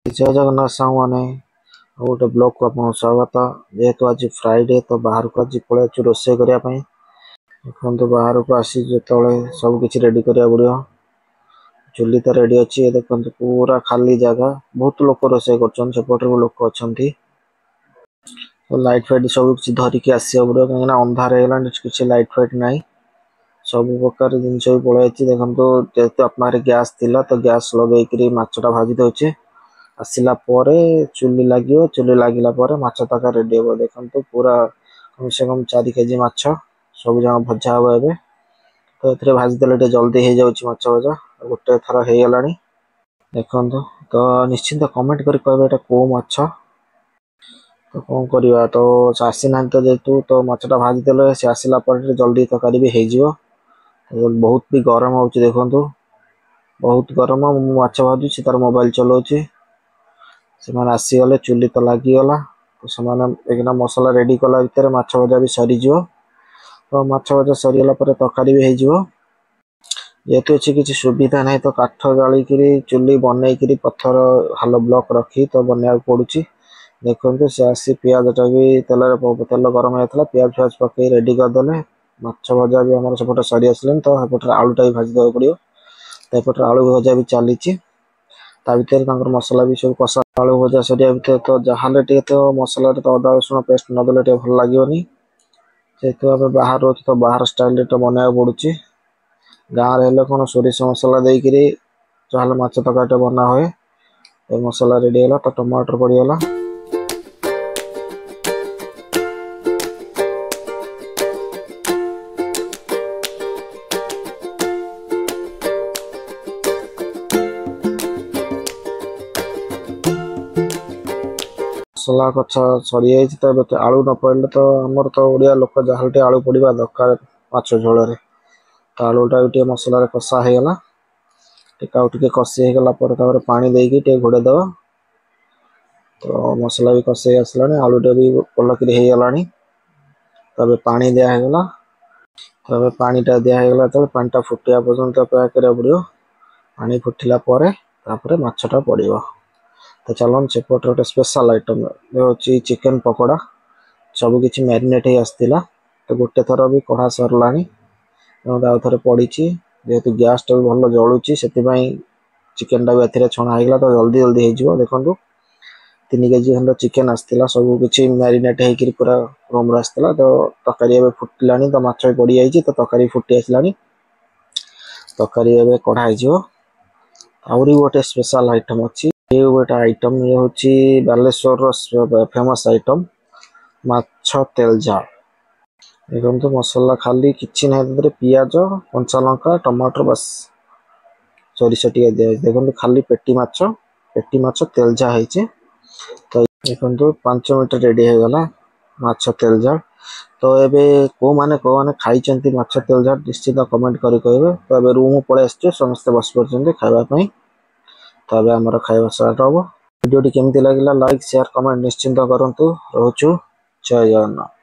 ଜୟ ଜଗନ୍ନାଥ ସାଙ୍ଗମାନେ, ଆଉ ଗୋଟେ ବ୍ଲଗ୍କୁ ଆପଣଙ୍କୁ ସ୍ୱାଗତ। ଯେହେତୁ ଆଜି ଫ୍ରାଇଡେ, ତ ବାହାରକୁ ଆଜି ପଳେଇ ଆସିଛୁ ରୋଷେଇ କରିବା ପାଇଁ। ଦେଖନ୍ତୁ, ବାହାରକୁ ଆସି ଯେତେବେଳେ ସବୁ କିଛି ରେଡ଼ି କରିବାକୁ ପଡ଼ିବ। ଚୁଲି ତ ରେଡ଼ି ଅଛି। ଏ ଦେଖନ୍ତୁ, ପୁରା ଖାଲି ଜାଗା, ବହୁତ ଲୋକ ରୋଷେଇ କରୁଛନ୍ତି, ସେପଟରେ ବି ଲୋକ ଅଛନ୍ତି। ଲାଇଟ୍ ଫାଇଟ୍ ସବୁ କିଛି ଧରିକି ଆସିବାକୁ ପଡ଼ିବ, କାହିଁକିନା ଅନ୍ଧାର ହେଇଗଲାଣି, କିଛି ଲାଇଟ୍ ଫାଇଟ୍ ନାହିଁ। ସବୁ ପ୍ରକାର ଜିନିଷ ବି ପଳେଇ ଆସିଛି। ଦେଖନ୍ତୁ, ଯେହେତୁ ଆମ ପାଖରେ ଗ୍ୟାସ୍ ଥିଲା, ତ ଗ୍ୟାସ୍ ଲଗେଇକିରି ମାଛଟା ଭାଜି ଦେଉଛି। ଆସିଲା ପରେ ଚୁଲି ଲାଗିବ, ଚୁଲି ଲାଗିଲା ପରେ ମାଛ ତରକାରୀ ରେଡ଼ି ହେବ। ଦେଖନ୍ତୁ, ପୁରା କମ୍ ସେ କମ୍ 4 କେଜି ମାଛ ସବୁ ଯାକ ଭଜା ହେବ ଏବେ। ତ ଏଥିରେ ଭାଜିଦେଲେ ଟିକେ ଜଲ୍ଦି ହେଇଯାଉଛି ମାଛ ଭଜା। ଗୋଟେ ଥର ହେଇଗଲାଣି। ଦେଖନ୍ତୁ, ତ ନିଶ୍ଚିନ୍ତ କମେଣ୍ଟ କରି କହିବେ ଏଇଟା କେଉଁ ମାଛ। ତ କ'ଣ କରିବା, ତ ସେ ଆସିନାହାନ୍ତି ତ ଯେହେତୁ, ତ ମାଛଟା ଭାଜିଦେଲେ ସେ ଆସିଲା ପରେ ଟିକେ ଜଲ୍ଦି ତରକାରୀ ବି ହେଇଯିବ। ବହୁତ ବି ଗରମ ହେଉଛି, ଦେଖନ୍ତୁ, ବହୁତ ଗରମ। ମୁଁ ମାଛ ଭାଜୁଛି, ତାର ମୋବାଇଲ ଚଲାଉଛି। ସେମାନେ ଆସିଗଲେ, ଚୁଲି ତ ଲାଗିଗଲା। ତ ସେମାନେ ଏଇକିନା ମସଲା ରେଡ଼ି କଲା ଭିତରେ ମାଛ ଭଜା ବି ସରିଯିବ। ତ ମାଛ ଭଜା ସରିଗଲା ପରେ ତରକାରୀ ବି ହେଇଯିବ। ଯେହେତୁ ଏଠି କିଛି ସୁବିଧା ନାହିଁ, ତ କାଠ ଜାଳିକିରି ଚୁଲି ବନେଇକିରି ପଥର ହାଲ ବ୍ଲକ୍ ରଖି ତ ବନେଇବାକୁ ପଡ଼ୁଛି। ଦେଖନ୍ତୁ, ସେ ଆସି ପିଆଜଟା ବି ତେଲରେ, ତେଲ ଗରମ ହେଇଥିଲା, ପିଆଜ ଫିଆଜ ପକେଇ ରେଡ଼ି କରିଦେଲେ। ମାଛ ଭଜା ବି ଆମର ସେପଟେ ସରି ଆସିଲାଣି, ତ ସେପଟରେ ଆଳୁଟା ବି ଭାଜି ଦେବାକୁ ପଡ଼ିବ। ତ ଏପଟରେ ଆଳୁ ଭଜା ବି ଚାଲିଛି। ତା ଭିତରେ ତାଙ୍କର ମସଲା ବି ସବୁ କଷା। ଆଳୁ ଭଜା ସରିବା ଭିତରେ ତ ଯାହାହେଲେ ଟିକେ ତ ମସଲାରେ ତ ଅଦା ରସୁଣ ପେଷ୍ଟ ନଦେଲେ ଟିକେ ଭଲ ଲାଗିବନି। ଯେହେତୁ ଆମେ ବାହାରେ ଅଛୁ, ତ ବାହାର ଷ୍ଟାଇଲରେ ତ ବନେଇବାକୁ ପଡ଼ୁଛି। ଗାଁରେ ହେଲେ କ'ଣ ସୋରିଷ ମସଲା ଦେଇକିରି ଯାହାହେଲେ ମାଛ ତରକାରୀଟା ବନା ହୁଏ। ଏ ମସଲା ରେଡ଼ି ହେଲା, ତ ଟମାଟର ପଡ଼ିଗଲା। ମସଲା କଷା ସରିଯାଇଛି, ତ ଏବେ ଆଳୁ ନ ପଡ଼ିଲେ ତ ଆମର ତ ଓଡ଼ିଆ ଲୋକ, ଯାହାହେଲେ ଟିକେ ଆଳୁ ପଡ଼ିବା ଦରକାର ମାଛ ଝୋଳରେ। ତ ଆଳୁଟା ବି ଟିକେ ମସଲାରେ କଷା ହେଇଗଲା। ଟିକେ ଆଉ ଟିକେ କଷି ହେଇଗଲା ପରେ ତାପରେ ପାଣି ଦେଇକି ଟିକେ ଘୋଡ଼େଇ ଦେବା। ତ ମସଲା ବି କଷି ହେଇ ଆସିଲାଣି, ଆଳୁଟା ବି ଭଲକିରି ହେଇଗଲାଣି। ତ ଏବେ ପାଣି ଦିଆ ହେଇଗଲା। ତ ଏବେ ପାଣିଟା ଦିଆ ହେଇଗଲା ଯେତେବେଳେ, ପାଣିଟା ଫୁଟିବା ପର୍ଯ୍ୟନ୍ତ ଅପେକ୍ଷା କରିବାକୁ ପଡ଼ିବ। ପାଣି ଫୁଟିଲା ପରେ ତାପରେ ମାଛଟା ପଡ଼ିବ। ତ ଚାଲନ୍ତୁ, ସେପଟରେ ଗୋଟେ ସ୍ପେଶାଲ ଆଇଟମ୍ ହେଉଛି ଚିକେନ ପକୋଡ଼ା। ସବୁ କିଛି ମ୍ୟାରିନେଟ୍ ହେଇ ଆସିଥିଲା, ତ ଗୋଟେ ଥର ବି କଢ଼ା ସରିଲାଣି ଏବଂ ଆଉ ଥରେ ପଡ଼ିଛି। ଯେହେତୁ ଗ୍ୟାସ୍ଟା ବି ଭଲ ଜଳୁଛି, ସେଥିପାଇଁ ଚିକେନଟା ବି ଏଥିରେ ଛଣା ହେଇଗଲା, ତ ଜଲ୍ଦି ଜଲ୍ଦି ହେଇଯିବ। ଦେଖନ୍ତୁ, 3 କେଜି ଖଣ୍ଡେ ଚିକେନ ଆସିଥିଲା, ସବୁ କିଛି ମ୍ୟାରିନେଟ୍ ହେଇକିରି ପୁରା ରୁମ୍ରେ ଆସିଥିଲା। ତ ତରକାରୀ ଏବେ ଫୁଟିଲାଣି, ତ ମାଛ ବି ପଡ଼ିଯାଇଛି, ତ ତରକାରୀ ଫୁଟି ଆସିଲାଣି। ତରକାରୀ ଏବେ କଢ଼ା ହେଇଯିବ। ଆହୁରି ଗୋଟେ ସ୍ପେଶାଲ ଆଇଟମ୍ ଅଛି। ଏ ଗୋଟେ ଆଇଟମ୍, ଇଏ ହେଉଛି ବାଲେଶ୍ୱରର ଫେମସ୍ ଆଇଟମ୍ ମାଛ ତେଲ ଝାଳ। ଦେଖନ୍ତୁ, ମସଲା ଖାଲି କିଛି ନାହିଁ ସେଥିରେ, ପିଆଜ, କଞ୍ଚା ଲଙ୍କା, ଟମାଟର, ବାସ୍, ସୋରିଷ ଟିକେ ଦିଆଯାଇଛି। ଦେଖନ୍ତୁ, ଖାଲି ପେଟି ମାଛ, ପେଟି ମାଛ ତେଲ ଝା ହେଇଛି। ତ ଦେଖନ୍ତୁ, 5 ମିନିଟ୍ ରେଡ଼ି ହେଇଗଲା ମାଛ ତେଲ ଝାଳ। ତ ଏବେ କେଉଁମାନେ କେଉଁମାନେ ଖାଇଛନ୍ତି ମାଛ ତେଲ ଝାଳ, ନିଶ୍ଚିତ କମେଣ୍ଟ କରି କହିବେ। ତ ଏବେ ରୁମ୍ ପଳେଇ ଆସିଛୁ, ସମସ୍ତେ ବସି ପଡ଼ିଛନ୍ତି ଖାଇବା ପାଇଁ। ତ ଏବେ ଆମର ଖାଇବା ଷ୍ଟାର୍ଟ ହେବ। ଭିଡ଼ିଓଟି କେମିତି ଲାଗିଲା, ଲାଇକ୍, ସେୟାର, କମେଣ୍ଟ ନିଶ୍ଚିନ୍ତ କରନ୍ତୁ। ରହୁଛୁ, ଜୟ ଜଗନ୍ନାଥ।